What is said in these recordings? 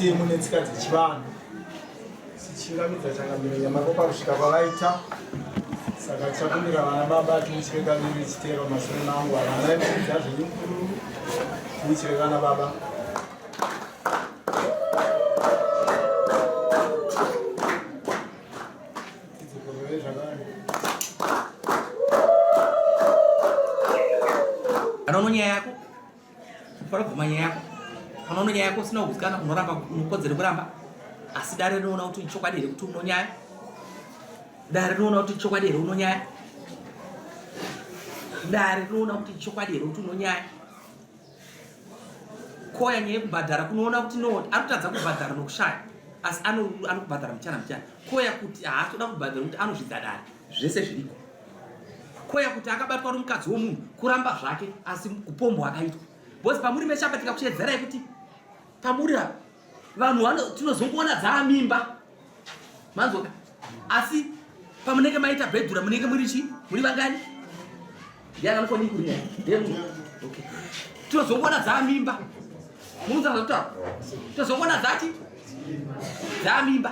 mutemo netsika dzechivanhu tichingamidza changamire nyamako pakusvika kwavaita saka tichakumbira vana baba tiuchire kaviri chitero mashure mangu vana vaimuudza zvenyu tiuchire vana baba tidzokorore zvakare Kana unonyaya yako Unofanira kubvuma nyaya yako. Kana une nyaya yako usina kugutsikana unoramba unokodzero kuramba. Asi dare rinoona kuti ichokwadi here kuti unonyaya. Dare rinoona kuti ichokwadi here unonyaya. Dare rinoona kuti ichokwadi here kuti unonyaya. Koya nyaya yekubhadhara kunoona kuti no ari kutadza kubhadhara nokushaya asi anokubhadhara muchana muchana. Koya kuti haasi kuda kubhadhara nokuti anozvidza dare. Zvese zviriko. Koya kuti akabatwa nomukadzi womunhu kuramba zvake asi kupombwa akaitwa because pamuri meshamba tikakushedzerai kuti pamuri apa vanhu vano tinozongoona dzaamimba manzwaka asi pamunenge maita bhedhura munenge muri chi muri vangani ndiani anofoni kuri okay tinozongoona dzaamimba munzwa zvakutaura tinozongoona dzati dzaamimba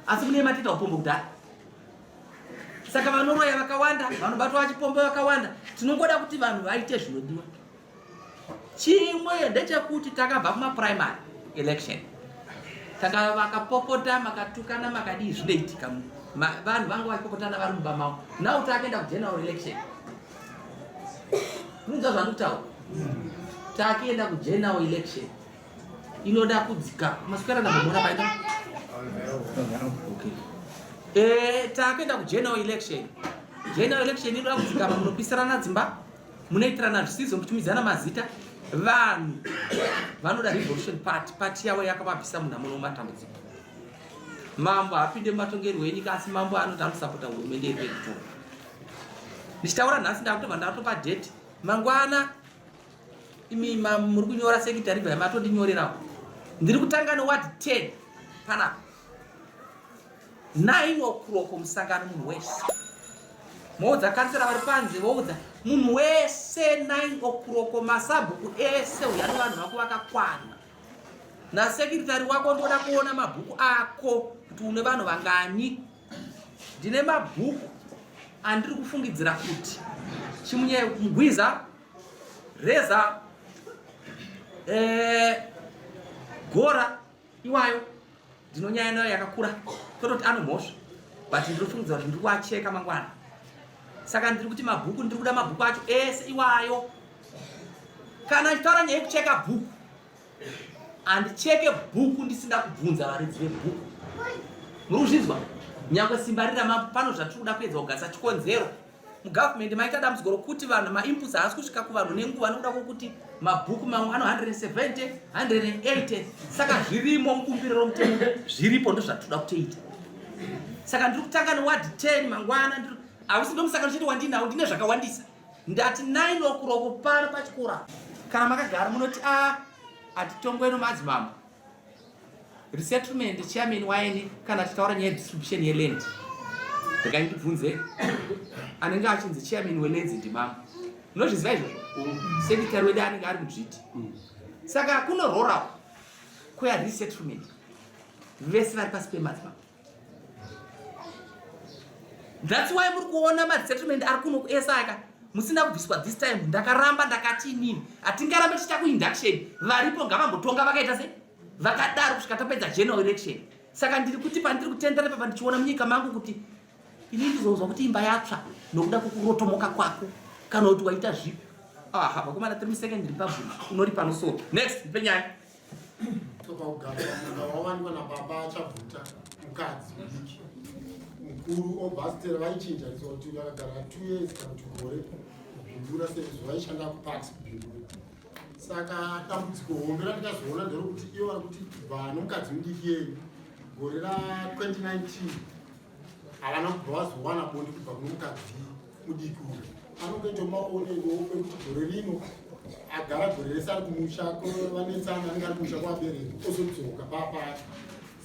asi munenge matiita upombo kudhara saka vanoroya vakawanda vanobatwa vachipomba vakawanda tinongoda kuti vanhu vaite zvinodiwa chimwe ndechekuti takabva kumaprimary election taka vakapopota makatukana makadii zvinoitika vanhu vanga vachipopotana vari mumba mavo now takaenda kugeneral election munzwa zvandikutaura takuenda kugeneral election inoda kudzika maswera ndambomona paita okay. E, takuenda kugeneral election general election inoda kudzika munopisirana dzimba munoitirana zvisizo muchitumidzana mazita vanhu vanoda revolution party party yavo yakavabvisa munhu amuno matambudziko mambo haapinde mumatongerwo enyika asi mambo anoti anosapota hurumende iri kutora ndichitaura nhasi ndakutobva ndatopa date mangwana Imi muri kunyora sekitari bva matondinyorerawo. Ndiri kutanga neward 10 panapa. 9 o'clock musangano munhu wese. Moudza kansela vari panze voudza munhu wese 9 o'clock masabhuku ese uya nevanhu vako vakakwana. Nasekitari wako ndoda kuona mabhuku ako kuti une vanhu vangani. Ndine mabhuku andiri kufungidzira kuti chimunye mugwiza Reza eh, gora iwayo ndinonyaya nayo yakakura tototi anomhosva but ndiri kufungidzira kuti ndiri kuacheka mangwana saka ndiri kuti mabhuku ndiri kuda mabhuku acho ese iwayo kana ndichitaura nyaya yekucheka bhuku Handicheke bhuku ndisina kubvunza varidzi vebhuku. Muri kuzvinzwa? Nyangwe simba riri ramambo pano zvatiri kuda kuedza kugadzisa chikonzero. Mugovernment maita dambudziko rokuti vanhu mainputs haasi kusvika kuvanhu nenguva nokuda kwokuti mabhuku mamwe ano 170, 180 saka zvirimo mubumbiro romutemo zviripo ndozvatinoda kutoita. Saka ndiri kutanga neward 10 mangwana hausi ndomusangano chete wandinawo ndine zvakawandisa. Ndati 9 o'clock pano pachikoro kana makagara munoti a ah, hatitongwe nomadzimambo resettlement chairman waini kana tichitaura nyaya yedistribution yeland regai ndibvunze anenge achinzi chairman welands ndimambo munozviziva izvozvo mm. secretary wedu anenge ari mudzviti mm. saka kunororawo kuya resettlement vese vari pasi pemadzimambo That's why muri kuona masettlement ari kuno kuesa aka musina kubviswa this time ndakaramba ndakati inini hatingarambe tichita kuinduction varipo ngavambotonga vakaita se vakadaro kusvika tapedza general election saka ndiri kuti pandiri kutendera papa ndichiona munyika mangu kuti ini ndizonzwa kuti imba yatsva nokuda kwekurotomoka kwako kana kuti waita zvipi aha vakomana tiri musecond republic unori panosoro next ndipe nyaya Toka kugara munda wawanikwa nababa achabvuta mukadzi mudiki mukuru obva vaichinja kuti vakagara two years kana kuti gore kubindura sezvo vaishanda kuparks kubindura saka dambudziko hombe randikazoona nderekuti ivo vari kuti bva nomukadzi mudiki yeyu gore ra2019 havana kubva vazowana bonde kubva kuno mukadzi mudiki uyu anongoita maonero ekuti gore rino agara gore rese ari kumusha vanetsana anenge ari kumusha kwabereki ozodzoka papa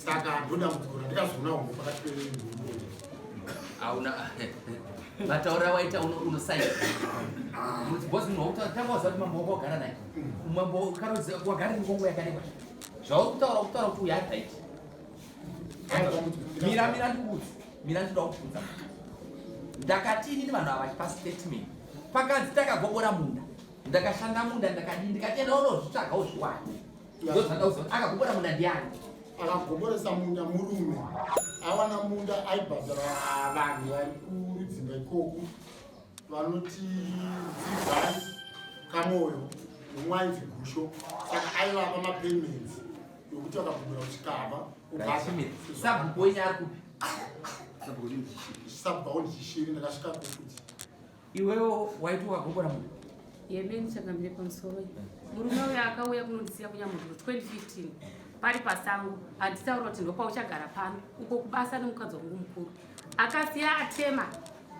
saka ndodambudziko randikazoona hombe pakati pemhuri auna mataurira waita unosaina bosi munhu tanga waziva kuti mambo wako wagara naye mambo kana wagara nengongo yakareba Zvauri kutaura kutaura kuti uyu ari right. Mira mira ndikuudze. Mira ndinoda kukubvunza. Ndakati inini vanhu ava vachipa statement. Pakanzi takagobora munda. Ndakashanda munda ndakadii ndikati enda unozvitsvaga uzviwane. Ndozvanda kuziva kuti akagobora munda ndiani. Akagoboresa munda murume. Awana munda aibhadhara vanhu vari kurudzimba ikoku. Vanoti Dzidzai Kamoyo mumwe ainzi Gusho. Saka aivapa mapayments yokuti vakabvumira kuchikava. Sabhuku wenyu ari kupi? Sabhuku ndichishiri ndakasvika kufuti. Iwewo waiti wakagobora munhu? Yemeni changamire pamusoro. Murume uyo akauya kunondisiya kuNyamhondoro 2015 pari pasango anditaura kuti ndopauchagara pano uko kubasa nemukadzi wangu mukuru. Akasiya atema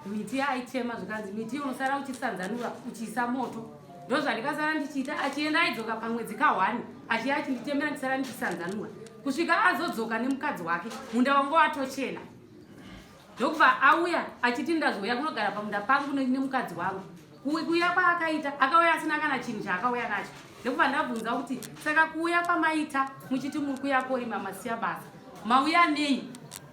miti yaaitema zvikanzi miti unosara uchisanzanura uchiisa moto ndozvandikasara ndichiita achienda aidzoka pamwedzi kahwani achiya achinditemera ndisara ndichisanzanura kusvika azodzoka nemukadzi wake munda wangu watochena ndokubva auya achiti ndazouya kunogara pamunda pangu nemukadzi wangu kuuya kwaakaita akauya asina kana chinhu chaakauya nacho ndokubva ndabvunza kuti saka kuuya kwamaita muchiti muri kuya korima masiya basa mauya nei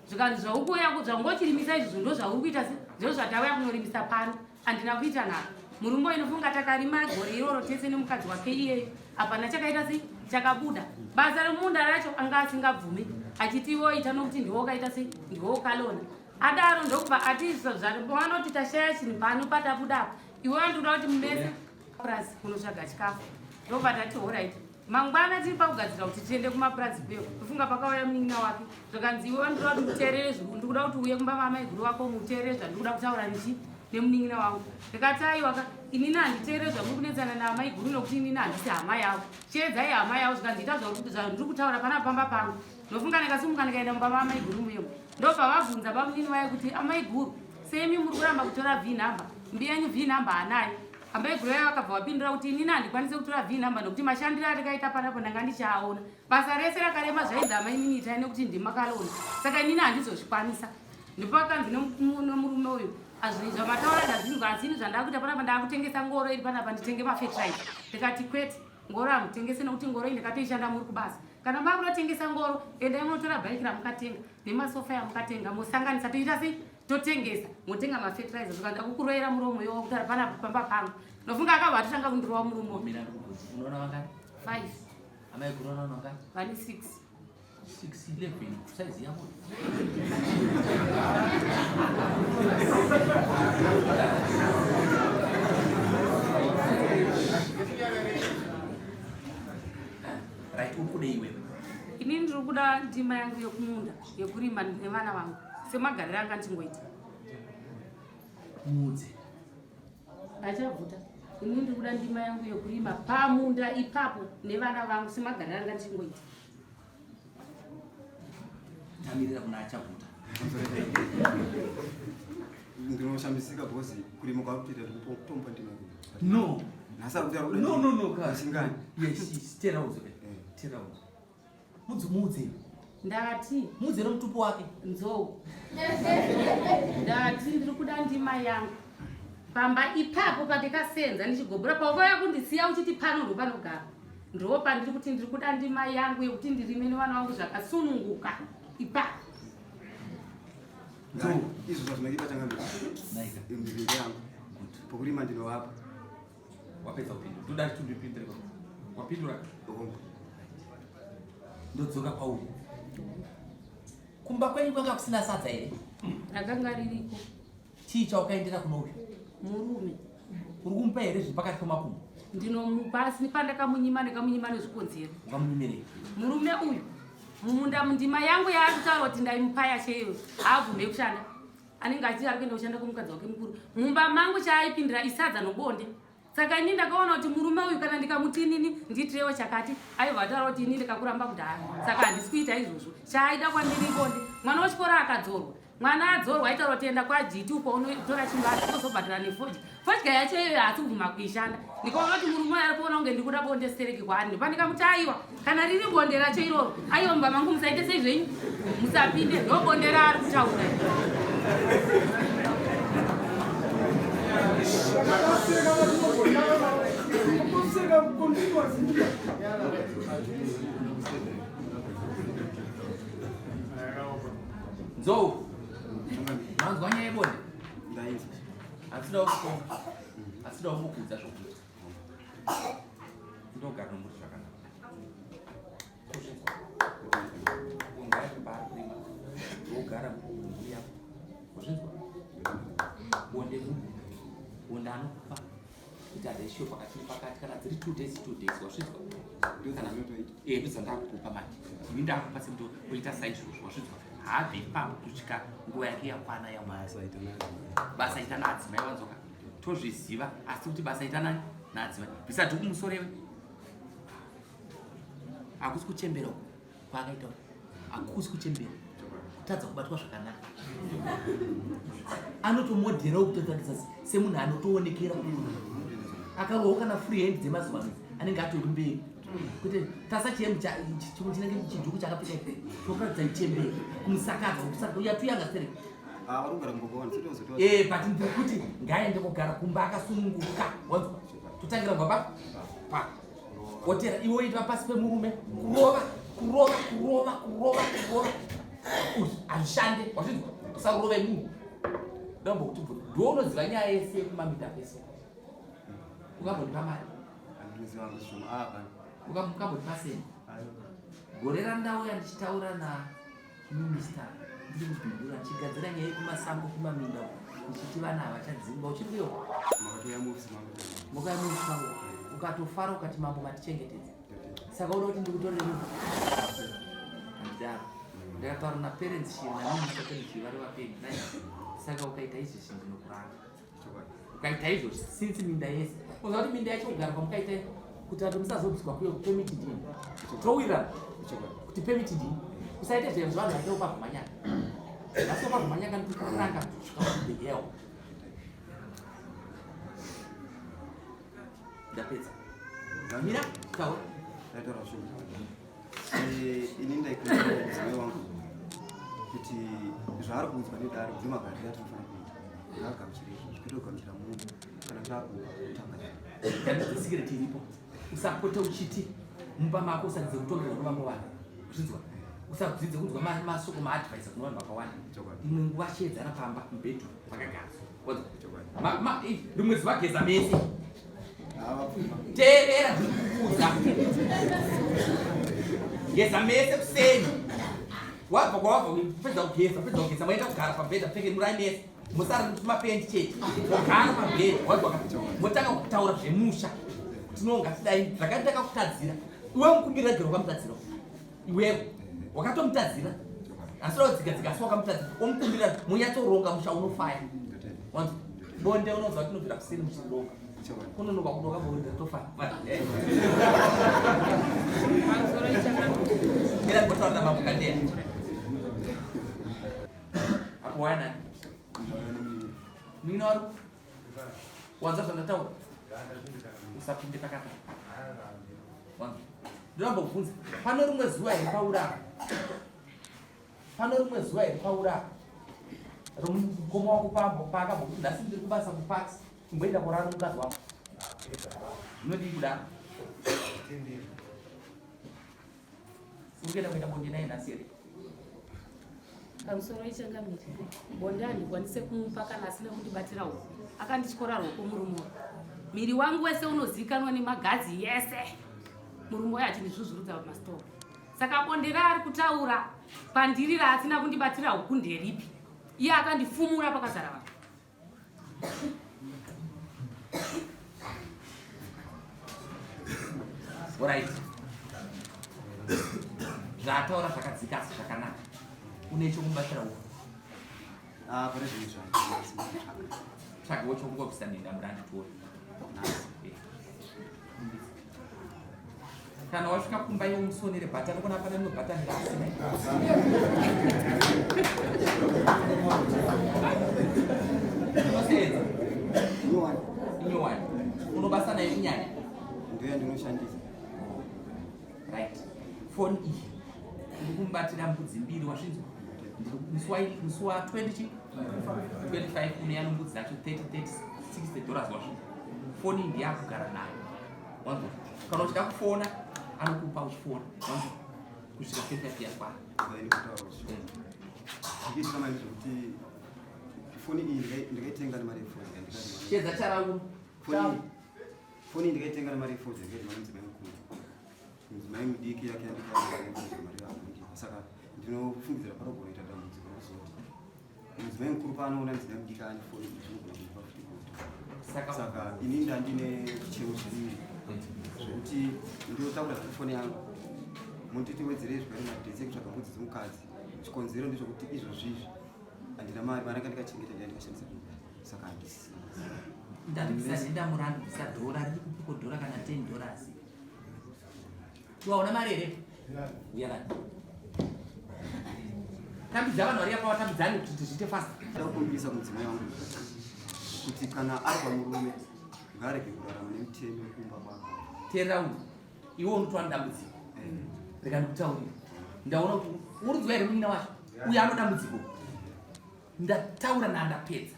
zvikanzi zvaukuuya zvangochirimisa izvozvo ndozvauri kuita se ndozvatauya kunorimisa pano handina kuita nharo murume uyu nofunga takarima gore iroro tese nemukadzi wake iyeyo hapana chakaita sei chakabuda basa remunda racho anga asingabvumi achiti iwe oita nokuti ndiwo ukaita sei ndiwo ukalona adaro ndokubva ati vanoti tashaya chinhu pano patabuda apa iwe wandikuda kuti mumese purazi kunotsvaga chikafu ndobva tati horaiti Mangwana tiri pakugadzira kuti tiende kumapurazi kuyo kufunga pakauya munin'ina wake zvakanzi iwe ndinoda kuti uteerere ndikuda kuti uye kumba maamaiguru wako muteerere zvandikuda kutaura nechi nemunin'ina wangu ndikati aiwa ka inini handiteerere zvamuri kunetsana naamaiguru nokuti inini handisi hama yavo chiedzai hama yavo zvikanzi ita zvandiri kutaura pana pamba pangu ndofunga ndikasimuka ndikaenda mumba maamaiguru muyemo ndobva vabvunza bamunini vaye kuti amaiguru semi muri kuramba kutora v number mbiyenyu v number anayo Amai Gloria vakabva vapindura kuti inini handikwanise kutora V number nokuti mashandiro atakaita panapo ndanga ndichaaona. Basa rese rakarema zvainzi amai inini itai nekuti ndimi makalona. Saka inini handizozvikwanisa. Ndipo akanzi nemurume uyu zvamataura ndazvinzwa asi ini zvandakuita panapa ndakutengesa ngoro iri panapa nditenge mafetiraiza. Ndikati kwete ngoro hamutengese nokuti ngoro iyi ndakatoishanda muri kubasa. Kana makunotengesa ngoro endai munotora bhaiki ramukatenga nemasofa yamukatenga mosanganisa toita sei totengesa motenga mafertilizer zvikanzi akukuroyera muromo iwo kutaura pana pamba pangu ndofunga akabva atotanga kundirova murumo unoona vangani five amai guru unoona vangani vane six six eleven size yavo right uri kuda iwewe inini ndiri kuda ndima yangu yekumunda yekurima nevana vangu semagariro anga ndichingoita muudze achabvuta ini ndiri kuda ndima yangu yekurima pamunda ipapo nevana vangu semagariro anga ndichingoita tamirira kuna achabvuta ndinoshamisika because kurima kwakutoita ndikutomba ndima no nhasi akuti no no no kasingani yes tera uzo tera uzo Mudzi muudze. Ndati. Muudze nomutupo wake. Nzou. Ndati ndiri kuda ndima yangu. Pamba ipapo pandikasenza ndichigobora paukauya kundisiya uchiti pano ndopanogara. Ndoo pandiri kuti ndiri kuda ndima yangu yekuti ndirime nevana vangu zvakasununguka ipapo. Nzou. Izvo zvazvinoipa changamire. Miviri yangu. Pokurima ndinovapa. Wapedza kupindura. Toda kuti ndipindure. Wapindura? Ndodzoka kwauri. Kumba kwenyu kwanga kusina sadza here? Rakanga ririko. Chii chaukaendera kuno uyu? Murume. Uri kumupa here zviri pakati pemakumbo? Ndinomupa asi pandakamunyima ndakamunyima nezvikonzero. Wakamunyimirei? Murume uyu mumunda mundima yangu yaari kutaura kuti ndaimupa yacho iyoyo haabvume kushanda. Anenge achiti ari kuenda kushanda kwemukadzi wake mukuru. Mumba mangu chaaipindira isadza nobonde. Saka ini ndakaona kuti murume uyu kana ndikamuti inini ndiitirewo chakati aibva ataura kuti ini ndikakuramba kudhara. Saka handisi kuita izvozvo. Chaaida kwandiri ibonde. Mwana wechikoro akadzorwa. Mwana adzorwa aitaura kuti enda kwaJiti uko unotora chimbazi ozobhadhara nefodya. Fodya yacho iyoyo haasi kubvuma kuishanda. Ndikaona kuti murume uyu ari kuona kunge ndiri kuda bonde stereki kwaari. Ndopandikamuti aiwa kana riri bonde racho iroro aiwa mumba mangu musaite sei zvenyu musapinde ndobonde raari kutaura. Nzou. Manzwa nyaya yebonde? Ndainzwa. Hatinoda kukonga. Hatinoda kumukuudza zvokuita. Ndogara nomuti zvakanaka. Kuzvinzwa. Ungara paari kurima. Wogara mumhuri yako. Kuzvinzwa. Bonde munhu. Bonde anokupa. Ita ratio pakati nepakati kana dziri 2 days 2 days wazvinzwa. Eh, ndozvandakukupa manje. Ini ndakupa semuti oita saizvozvo wazvinzwa. Haabve ipapo kusvika nguva yake yakwana yamwari. Basa ita naadzimai wanzwaka. Tozviziva asi kuti basa ita nani naadzimai. Bvisa dhuku musoro iwe. Hakusi kuchembera uku kwaakaita uku. Hakusi kuchembera. Kutadza kubatwa zvakanaka. Anotomodherawo kutoratidza semunhu anotoonekera. Akarohwa kana free hand dzemazuva ano anenge atori mberi. Kuti tasa chihembe chinenge chidhuku chakapfeka chokuratidza chembere kumusakadza kusaka yatuyanga stereki. Ah, vari kugara kumba kwavo, ndisati wazotiwa. Eh, but ndiri kuti ngaende kugara kumba akasununguka. Wanzwa? Totangira kubva pa pa. Wotera iwe woitwa pasi pemurume kurova kurova kurova kurova kurova. Uyu hazvishande wazvinzwa? Usarove munhu. Ndombokuti bvuri. Ndiwe unoziva nyaya yese yekumamita pese. Ungambondipa mari? Handinoziva hangu zvishoma. Ah, hapana. Ungambondipa seni? Gore randauya ndichitaura na Minister ndiri kubhindura ndichigadzira nyaya yekumasango kumaminda uko ndichiti vana havachadzingwa uchiri kuyo Makatouya muofisi mangu. mukauya muofisi mangu ukatofara ukati mambo matichengetedza saka uda kuti ndikutorere munhu handidaro ndakataura naparents shiri naminister parents shiri vari vapenyu nai saka ukaita izvi zvinhu ndinokuranga ukaita izvozvi since minda yese unoziva kuti minda yacho kugara kwamukaita kuti vanhu musazobviswa kuyo permit ndini towirirana kuti permit ndini usaite zvinhu zvevanhu vaite kupavha manyanga asi kupavha manyanga ndikuranga kusvika ku the hell ndapedza mira taura Ndaitaura zvinhu. Eh, ini ndaikumbira mudzimai wangu kuti zvaari kuudzwa nedare nemagariro atinofanira kuita ngaagamuchire izvozvo kwete kugamuchira munhu kana taakutanga Dambudziko iripo usapote uchiti mumba mako usadzidze kutongerwa nevamwe vanhu uzvinzwa usadzidze kunzwa masoko maadvice kune vanhu vakawanda imwe nguva sheedzana pamba mubedroom makagara rimwe zuva geza mese teerera ndikukuudza geza mese kuseni wabva kwawabva kupedza kugeza kupedza kugeza moenda kugara pabhedha pfeke murai mese musara mapendi chete mogara pabhedha wabva motanga kutaura zvemusha tinonga tidai zvakati ndakakutadzira iwe mukumbirira gero wakamutadzira iwewe wakatomutadzira asi uda kudzika dzika asi wakamutadzira womukumbirira munyatsoronga musha unofaya wanzi bonde unoziva kuti tinobvira kuseni muchironga kunonoka kudoka bonde tofaya mira ndimbotaura namambo kandeya apo waya nani muina wari wanza zvandataura usapinde pakati wanza ndinombobvunza pano rimwe zuva here paurapa pano rimwe zuva here paurapa romukoma wako pambo paakamboti nhasi ndiri kubasa kuparks kumboenda kurara nomukadzi wako zvinodii kudaro uri kuenda kuenda bonde naye nhasi here Pamusoro ichangamire bonde handikwanise kumupa kana asina kundibatira huku akandityora ruoko murume uyu miri wangu wese unozivikanwa nemagadzi yese murume uyu achindizvuzvurudza pamasitoro saka bonde raari kutaura pandiri raasina kundibatira huku nderipi iye akandifumura pakazara vanhu Alright. Zvaataura zvakadzika asi zvakanaka. Une chokubatira uko. Ah, pane zvinhu zvacho. Tsvagawo chokungobvisa nenda murandi tione. Eh. Kana wasvika kumba iwe umusonere bhatani kona pana rimwe bhatani raasina. Unoseedza. Inyowani. Inyowani. Unobasa nayo kunyanya. Ndiyo yandinoshandisa. Right. Phone iyi. Ndiri kumubatira mbudzi mbiri wazvinzwa. Musi wa 20 chi? 25 une yano mbudzi dzacho 30 30 60 dollars wazvinzwa. Phone iyi ndiyakugara nayo. Wanzwa? Kana uchida kufona anokupa uchifona. Wanzwa? Kusvika 25 yakwana. Zvikuitika manje zvekuti foni iyi ndikaitenga nemari yefoni yandikarima. Chiedza charangu. Foni foni ndikaitenga nemari yefoni yandikarima mudzimai mukuru. Mudzimai mudiki yake yandikarima mari yangu. Saka ndinofungidzira panogona kuita dambudziko rekuzoti mudzimai mukuru paanoona mudzimai mudiki ane foni iyi zvinogona kumupa futi godo. Saka ini ndandine zvichemo zviviri zvekuti ndotaura zvefoni yangu munditi wedzerei zvakare madhesi ekutsvaga mbudzi dzemukadzi. Chikonzero ndezvekuti izvozvizvi handina mari, mari yanga ndikachengeta ndiya ndikashandisa saka handisisina. Ndabvisa nenda murandu bvisa dhora riri kupiko dhora kana 10 dollars. Waona mari here? Uya kani. Tambidza vanhu vari apa vatambidzani kuti tizviite fast. Ndakukumbirisa mudzimai wangu kuti kana ari pamurume ngaarege kurarama nemitemo yekumba kwake. Teerera uyu. Iwe unotwa dambudziko. Rega ndikutaurire. Ndaona kuti uri here munyina wacho? Uyu ano dambudziko. Ndataura nandapedza.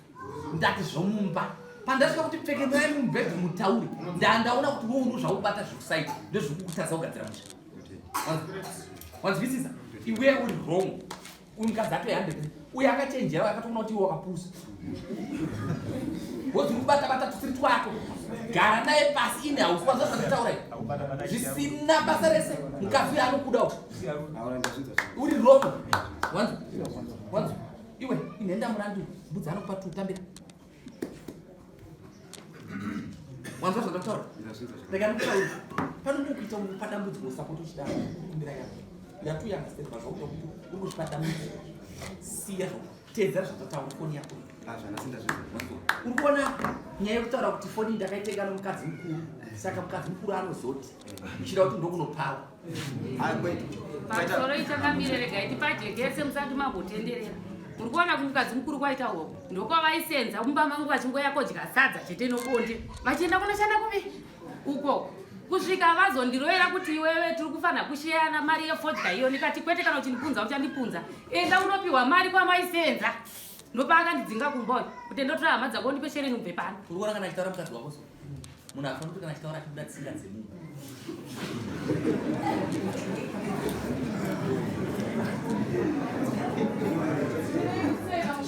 Ndati zvomumba. Pandasvika kuti pfekerai mubhedhi mutaure. Ndandaona kuti wewe uri zvaubata zvekusaiti ndezvekukutadza kugadzira musha. Wanzwisisa? Iwe uri wrong. Uyu mukadzi atoi 100. Uyu akachenjera akatoona kuti iwe wakapusa. Wozi kubata bata tusiri twako. Gara naye pasi ine house kwanza zvanditaura izvi. Zvisina basa rese mukadzi uyu anokuda uyu. Uri wrong. Wanzwa? Wanzwa? Iwe inhenda murandu mbudzi anokupa tutambira. Wanzwa zvandataura? Rega ndikutaure. Panoda kuita upa dambudziko usapota uchidaro kumbira yako. Yatu understand but zvakuita kuti uri kuzvipa dambudziko. Siya teedzera zvatataura foni yako. Uri kuona nyaya yekutaura kuti foni ndakaitenga nomukadzi mukuru saka mukadzi mukuru anozoti uchida kuti ndokunopawa. Pamusoro ichakamire regai tipajekese musati mambotenderera. Muri kuona kumukadzi mukuru kwaita uko ndokwavaisenza mumba mangu vachingoya kodya sadza chete nobonde vachienda kunoshanda kupi uko kusvika vazondiroera kuti iwewe tiri kufanira kusheyana mari yefodya iyo ndikati kwete kana uchindipunza uchandipunza enda unopiwa mari kwamaisenza ndopaakandidzinga kumba uyu kuti ndotora hama dzako undipe shereni ubve pano. Uri kuona kana achitaura mukadzi wako so munhu afanira kuti kana achitaura achibuda tsinga dzemunhu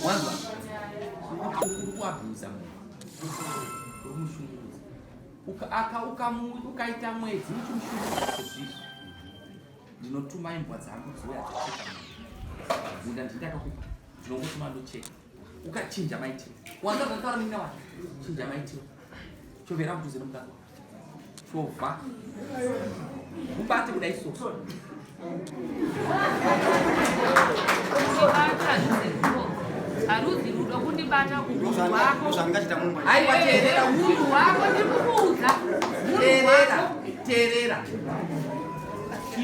wanzwa uri kuabhuza munhu uri kumushungurudza ukaita mwedzi uchimushungurudza sezvizvi ndinotuma imbwa dzangu dziuya dzocheka munda ndindakakupa ndinongotuma ndocheka ukachinja maitiro wanza zvanditaura nina wake chinja maitiro chovera kudhuze nomukadzi wako chovha mubate kudai so haruzi rudo kundibata kumunhu wako aiwa teerera munhu wako ndikukuudza teerera teerera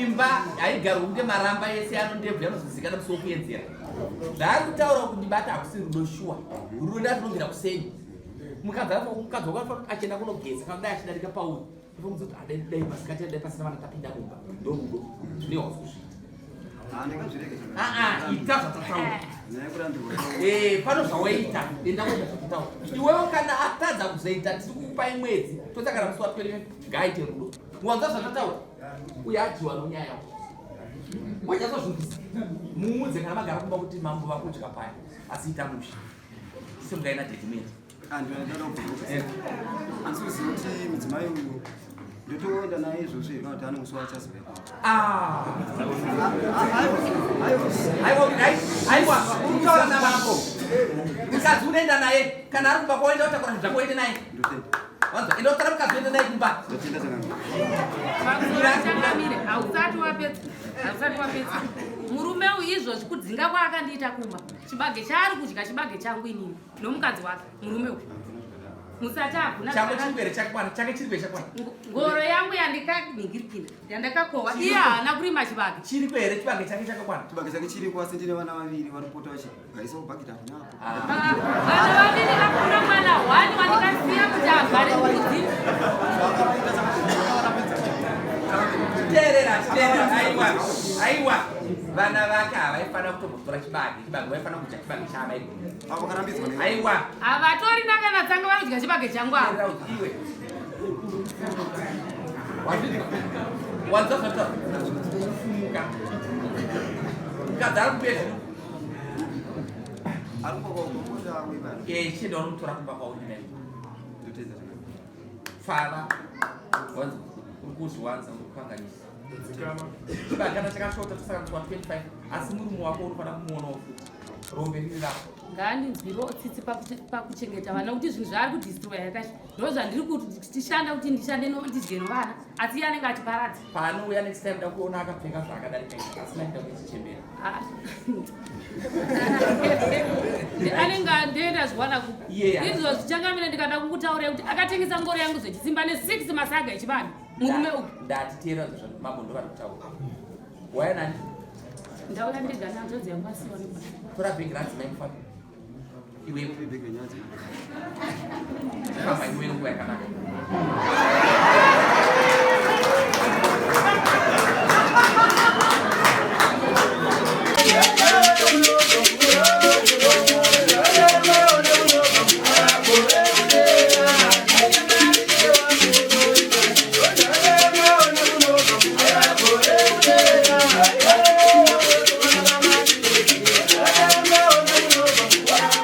imba haigarwe kunge maramba ese anondebvu yanozozikana musi wokuedzera zvaari kutaura kundibata hakusi rudo shuwa rudo ndatinobvira kuseni mukadzi mukadzi wako achienda kunogeza kana dai achidarika pauri ndomuudza kuti adai dai masikati dai pasina vana tapinda mumba ndorudo zvine wausi kuzviita aa ita zvatataura eh, pano zvawaita enda kuita zvatataura iwewo kana atadza kuzoita tiri kukupai mwedzi totsakana musi wa 12 ngaaite rudo wanza zvatataura uye adyiwa nonyaya yako wanyatsozvizwisisa muudze kana magara kumba kuti mambo vakudya paya asi ita mushe simukai nadhedhimeti andikuziva kuti mudzimai uyu ndotoenda naye izvozvo here kana kuti ane musi waachazouya ah. aiwa uri kutaura namambo mukadzi unoenda naye kana ari kumba kwaoenda utakura zvinhu zvako uende naye Wanzwa, enda utora mukadzi uende naye kumba. Ndotenda changamire. Pamusoro changamire, hausati wapedza. Hausati wapedza. Murume uyu izvozvi kudzinga kwaakandiita kumba. Chibage chaari kudya chibage changu inini nomukadzi wake murume uyu. Musati hakuna. Chako chiri here chakwana, chake chiri here chakwana. Ngoro yangu yandikanhingirikina, yandakakohwa iye haana kurima chibage. Chiriko here chibage chake chakakwana? Chibage chake chiriko asi ndine vana vaviri vari kupota vachigarisa kubhakiti apo neapo. Vana vaviri vakuna mwana hwani wandikasiya kuti avhare mbudzi. Teerera, teerera, aiwa, aiwa. Vana vake havaifanira kutombotora chibage, chibage vaifanira kudya chibage chaamai. Avo vakarambidzwa ne. Aiwa. Havatorina kana tsanga vanodya chibage changu avo. Teerera iwe. Wazvinzwa? Wanzwa zvataura? Kufumuka. Mukadzi ari kupezvino. Ari kumba kwako mota auye pano. Eh, chienda unomutora kumba kwako ndinaye. Ndotedza changamire. Pfava. Wanzi uri kuzviwanza uri kukanganisa. Dzikama. Chibagana chakashota tosanganiswa 25 asi murume wako unofanira kumuonawo futi. Rombe riri rako. Ngaandinzwirewo tsitsi pakuchengeta vana kuti zvinhu zvaari kudistroya yakazvi ndo zvandiri kutishanda kuti ndishande ndidye novana asi iye anenge achiparadza. Paanouya next time ndakuona akapfeka zvaakadarika izvi asina kuita kuchichembera. Ah. Anenge andienda zviwana kupi? Izvo zvichangamire ndikada kukutaurira kuti akatengesa ngoro yangu zvechisimba ne6 masaga echivanhu. Murume uyu. Ndati teera zvo mambo ndo vari kutaura. Waya nani? Ndauya ndega nehanzvadzi yangu asiwa nemwana. Tora bhegi radzimai mufambe. Iwewe. Bhegi renyadzi. Famba iwe nguva yakanaka.